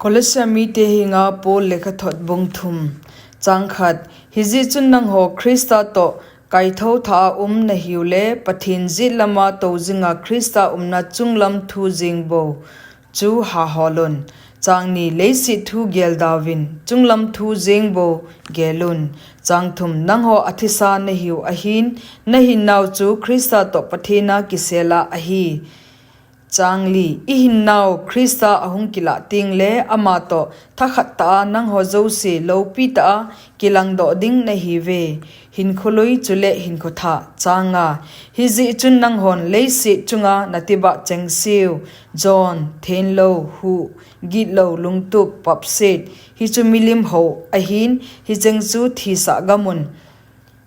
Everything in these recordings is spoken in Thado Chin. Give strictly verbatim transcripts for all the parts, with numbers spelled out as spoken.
Kolose mite henga Paul lekhathot bung thum. Chang khat. Hijeh chun nangho Christa toh kaithou tha a um nahiu le, Pathen jet lama tou jinga Christa umna chunglam thu jeng bou chu hahol un. Chang ni. Leiset thu geldauvin, chunglam thu jeng bou gelun. Chang thum. Nangho athisa nahiu ahin, nahinnau chu Christa toh Pathen a kisel a ahi. Chang li. Ihinnau Christa ahung kilah tengle, ama toh thakhat tah a nangho jouse loupi tah a kilangdoh ding nahiuve, hinkho lui chule hinkho thah. Chang nga. Hijeh chun nanghon leiset chunga natibah chengseu, jon, thenlou, huh, gitlou, lungtup, papset, hichu milim hou ahin, hicheng chu thisah gamun.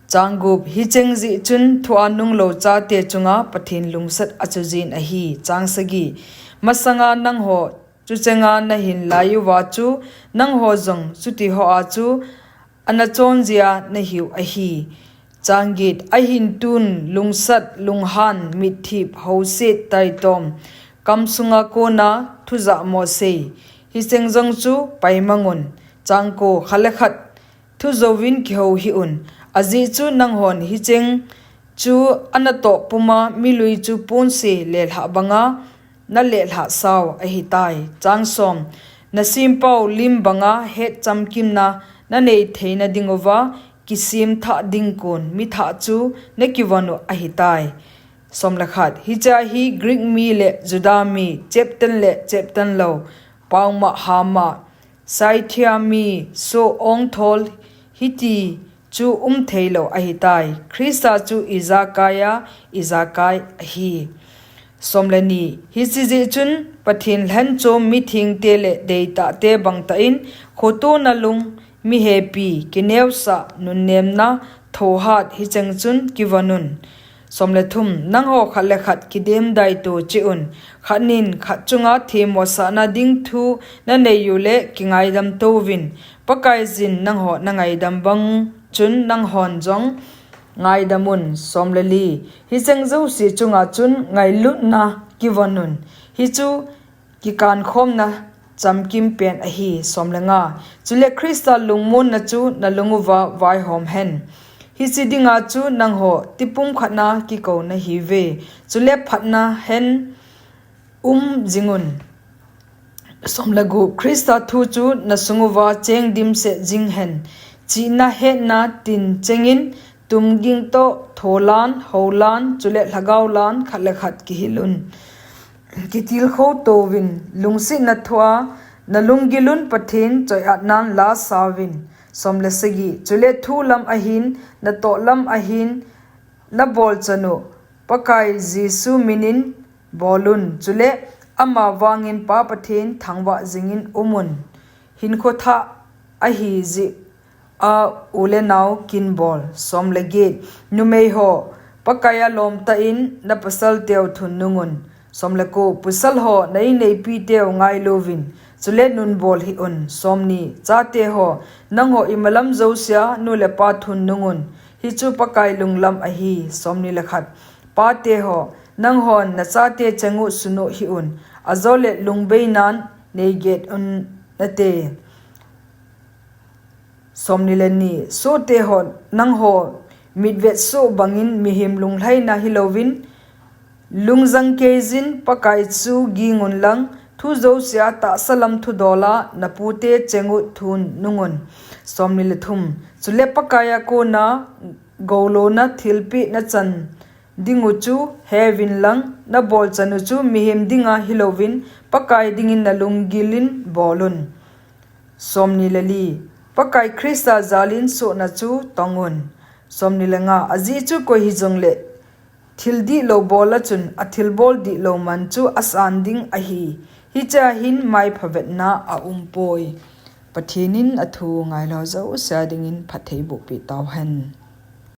Chang gup. Hicheng jeh chun thua nunglou chate chunga Pathen lungset achujin ahi. Chang sagi. Masanga nangho chuchenga nahin laiuva chu, nangho jong chuti hoa chu anachon jia nahiu ahi. Chang get. Ahin tun lungsat, lunghan, mitthip, houset, taitom, kamsunga kona thujah mosei, hicheng jong chu paimangun. Chang ko. Khat le khat thu jouvin kihou hih un. Ajeh chu nanghon hicheng chu anatoh puma milui chu ponse lelhah banga nalelhah sau ahitai. Chang som. Nasempau lim banga hetchamkimna nanei theina dinguva, kisemthah ding kon mithah chu nakivon u ahitai. Som le khat. Hichea hi Greek mi le Juda mi, cheptan le cheptan lou, paomah hamah, Scythia mi, soh, ongthol, hiti chu umtheilou ahitai. Christa chu ijakai a ijakai ahi. Som le ni. Hiche jeh chun Pathen lhenchom mithengte le deitahte bangtah in, khotona lung, mihepi, kineosah, nunnemna, thohat, hicheng chun kivon un. Som le thum. Nangho khat le khat kidem daito cheh un. Khat nin khat chunga themmosahna ding thu naneiu le kingaidam touvin. Pakaiyin nangho nangaidam bang chun nanghon jong ngaidam un. Som le li. Hicheng jouse chunga chun ngailutna kivon un. Hichu kikankhomna chamkim pen ahi. Som le nga. Chule Christa lungmonna chu nalunguva vaihom hen. Hiche dinga chu nangho tipumkhatna kikou nahiuve. Chule phatna hen um jingun. Som le gup. Christa thu chu nasunguva cheng dimset jing hen. Chihna, hetna, tin chengin, tumging toh, tholan, houlan, chule lhagao lan khat le khat kihil un. Kitilkhou touvin, lungsetna thua nalunggil un, Pathen choiatnan lasauvin. Som le sagi. Chule thu lam ahin, natoh lam ahin, nabolchan u Pakai Jesu minin bolun. Chule ama vangin Pa Pathen thangvah jingin umun. Hinkho thah ahi jeh a u le nao kinbol. Som le get. Numeiho, Pakaiya lomtah in napasalteu thunnungun. Som le ko. Pasalho, na-inneipiteu ngailouvin, chule nunbol hih un. Som ni. Chateho, nangho imalam jousea nu le pa thunnungun. Hichu Pakai lunglam ahi. Som ni le khat. Pateho, nanghon nachate cheng u sunu hih un, ajole lungbeinan neiget un nate. Som ni le ni. Sohteho, nangho mitvet soh bangin mihem lunglhaina hilouvin, lungjangkeiyin Pakai chu gingun lang, thu jousea tahsa lam thudola napute cheng u thunnungun. Som ni le thum. Chule Pakaiya kona goulona thilpeh nachan dingu chu heuvin lang, nabolchan u chu mihem dinga hilouvin, Pakai dingin nalunggilin bolun. Som ni le li. Pakai Christa jalin sohna chu tongun. Som ni le nga. Ajeh chu koi hijongle thil dihlou bola chun athilbol dihlou man chu asan ding ahi. Hichea hin maipha vetna aumpoi. Pathen in athu ngailou jousea dingin phatthei bohpeh tauhen.